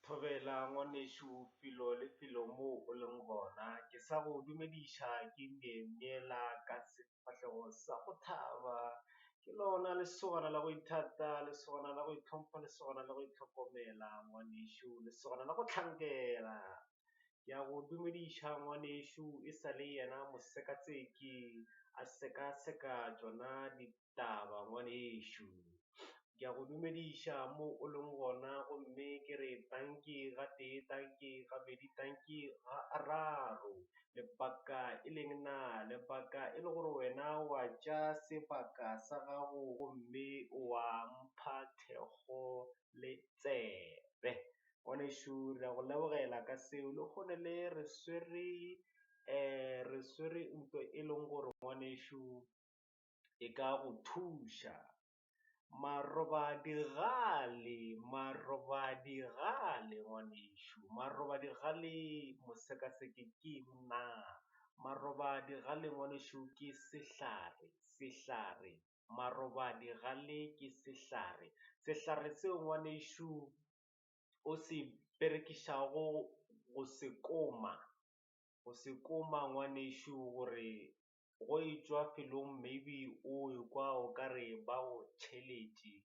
Thobela ngwanešu felo le felo mo o leng gona. Ke sa go dumediša ke myemyela ka sefahlego sa go thaba. Ke lona lesogana la go ithata, lesogana la go itlhompha, lesogana la go itlhokomela ngwanešu, lesogana la go hlankela. Ke a go dumediša ngwanešu e sa le yena mosekaseki a sekaseka tšona ditaba ngwanešu. Ke a go dumediša mo o leng gona gomme ke re dankie ga tee, dankie gabedi, dankie gararo. Lebaka e leng na? Lebaka e le gore wena wa tša sebaka sa gago gomme wa mpha thekgo le tsebe. Ngwanešu re a go lebogela ka seo, lehono le re swere re swere ntho e leng gore ngwanešu e ka go thuša. Marobadigale, marobadigale ngwanešu, marobadigale mosekaseki ke eng na? Marobadigale ngwanešu ke sehlare, sehlare, marobadigale ke sehlare. Sehlare seo ngwanešu o se berekišago go se koma, go se koma ngwanešu gore go etšwa felong maybe o ekwa o ka re ba go tšheletše,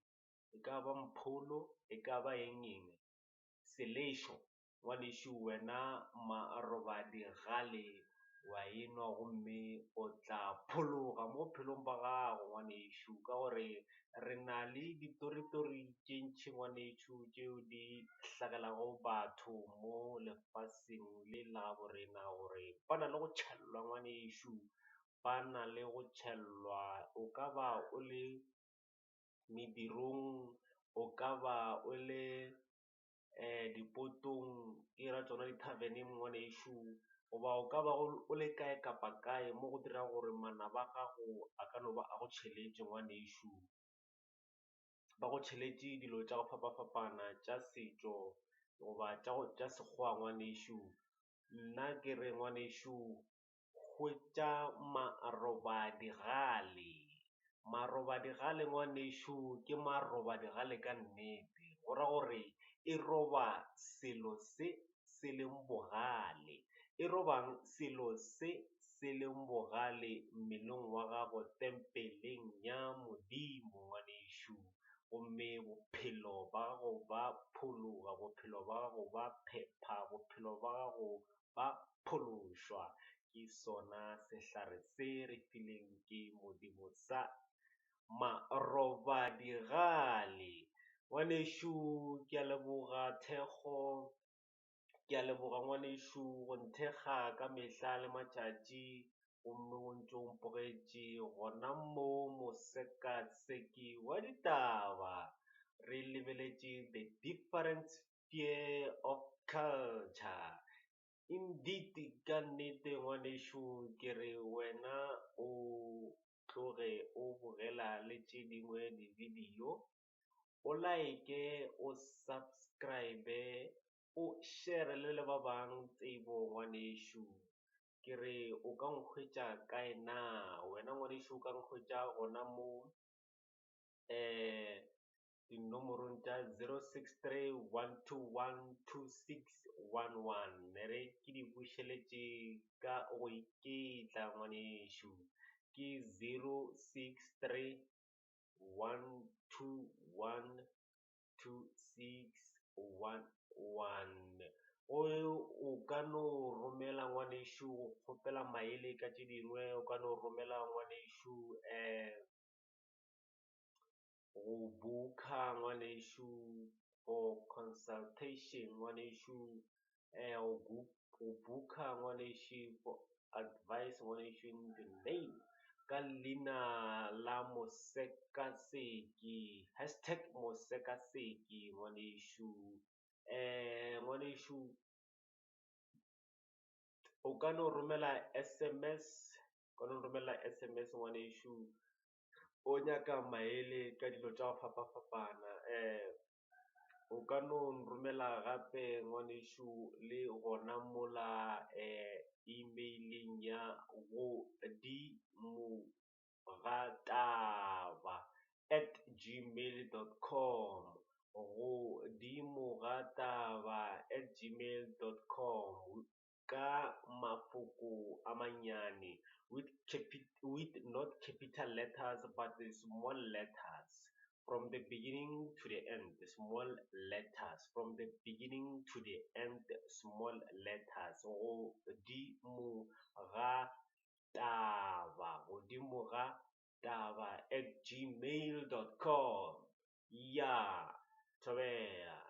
e ka ba mpholo, e ka ba eng eng, selešo ngwanešu wena marobadigale wa enwa gomme o tla phologa mo bophelong bja gago ngwanešu ka gore re na le ditoritori tše ntši ngwanešu tšeo di hlagelago batho mo lefaseng le la gabo rena gore ba na le go tšhelwa ngwanešu, ba na le go tšhelwa. O ka ba o le medirong, o ka ba o le dipotong, ke ra tšona di-tarven-eng ngwanešu, goba o ka ba o le kae kapa kae mo go dirago gore manaba a gago a ka no ba a go tšheletše ngwanešu. Ba go tšheletše dilo tša go fapafapana tša setšo goba tša Sekgowa ngwanešu. Nna ke re ngwanešu hwetša marobadigale. Marobadigale ngwanešu ke marobadigale ka nnete, go ra gore e roba selo se se leng bogale. E robang? Selo se se leng bogale mmeleng wa gago tempeleng ya Modimo ngwanešu. Gomme bophelo ba gago ba phologa, bophelo ba gago ba phepha, bophelo ba gago ba phološwa. Ke sona sehlare se re fileng ke Modimo sa Marobadigale. Ngwanešu, ke a leboga thekgo, ke a leboga ngwanešu go nthekga ka mehla le matšatši gomme o ntše o mpogetše gona mo mosekaseki wa ditaba. Re lebeletše the different sphere of culture. Indeed, ka nnete ngwanešu ke re wena o tloge o bogela le tše dingwe di-video, o like, o subscribe, o share le le ba bang tsebo ngwanešu. Ke re o ka nkhwetša kae na? Wena ngwanešu o ka nkhwetša gona mo dinomorong tša 0631212611. E re ke di bušeletše ka go iketla ngwanešu, ke 0631212611. O ka no romela ngwanešu go kgopela maele ka tše dingwe, o ka no romela ngwanešu go booker ngwanešu for consultation ngwanešu, go booker ngwanešu for advice ngwanešu in the name ka leina la mosekaseki, hashtag mosekaseki ngwanešu. Ngwanešu o ka no romela S_M_S, o ka no romela S_M_S ngwanešu o nyaka maele ka dilo tša go fapafapana. O ka no nromela gape ngwanešu le gona mola emaileng ya godimogataba at gmail dot com. Godimo ga taba at gmail dot com ka mafoko a mannyane with with not capital letters but small letters from the beginning to the end, small letters from the beginning to the end, small letters. Godimo ga taba, godimo ga taba at gmail dot com. Ya, thobela.